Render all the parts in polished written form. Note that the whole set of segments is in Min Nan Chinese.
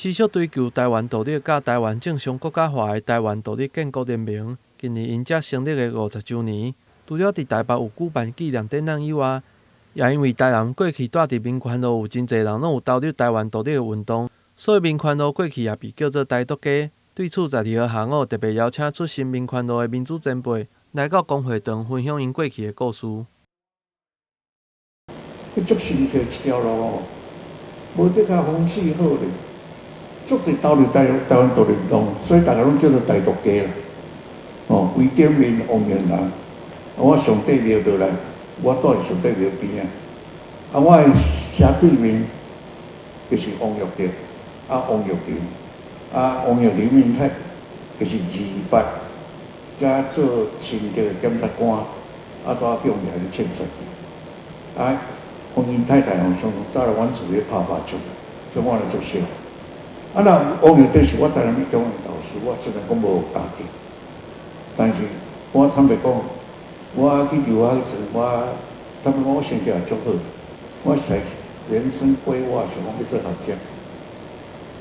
持續追求臺灣獨立佮臺灣正常國家化的臺灣獨立建國聯盟，今年𪜶才成立的50週年。除了佇臺北有舉辦紀念展覽以外，也因為臺南過去蹛佇民權路有真濟人攏有投入臺灣獨立的運動，所以民權路過去也被叫做台獨街。對此，12號下午特別邀請出身民權路的民主前輩來到公會堂分享𪜶過去的故事。彼足深刻一條路哦，無這較風水好咧，足濟投入臺灣獨立運動，所以逐家攏叫做台獨街啦。哦，圍頂面王彥南，我上帝廟落來，我住佇上帝廟邊仔。啊，我的斜對面就是王玉德，啊，王玉林，啊，王玉林𪜶太就是28才做新竹的檢察官，啊，拄仔叫𪜶掠去槍殺去。啊，王𪜶太太吼，常常走來阮厝咧拍麻將，所以我來足熟。啊，若王玉德是我臺南一中的老師，我雖然講無交情，但是我坦白講，我去留學時，我坦白講，我成績也足好，我是人生規劃想講欲做學者。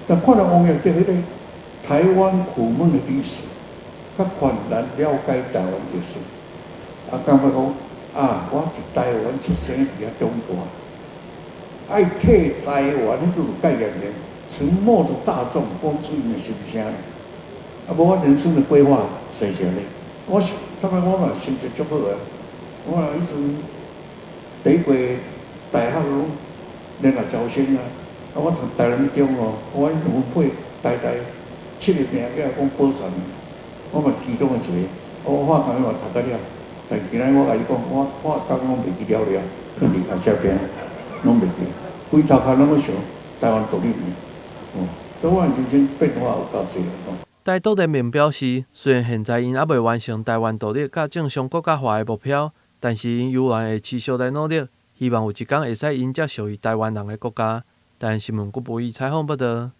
但看到王玉德彼個臺灣苦悶的歷史，較困難了解臺灣歷史，啊，感覺講啊，我佇臺灣出生佇遐長大，愛替臺灣彼種概念，沉默的大眾講出𪜶的心聲。啊，無我人生的規劃是啥呢？我是坦白講，我嘛成績足好啊！我彼陣第一過大學攏連續招生啊！啊，我讀臺南一中哦，我分配台大七个名額講保送，我嘛其中的一個。我化工嘛讀甲了，但今仔我共你講，我化工攏袂記了了，囥佇後壁邊攏袂記，規頭殼攏咧想臺灣獨立爾。哦，所以我人生變化有夠濟哦。台獨聯盟表示，雖然現在𪜶猶未完成臺灣獨立佮正常國家化的目標，但是𪜶猶原會持續來努力，希望有一工會使迎接屬於臺灣人的國家。台灣新聞郭博義採訪報導。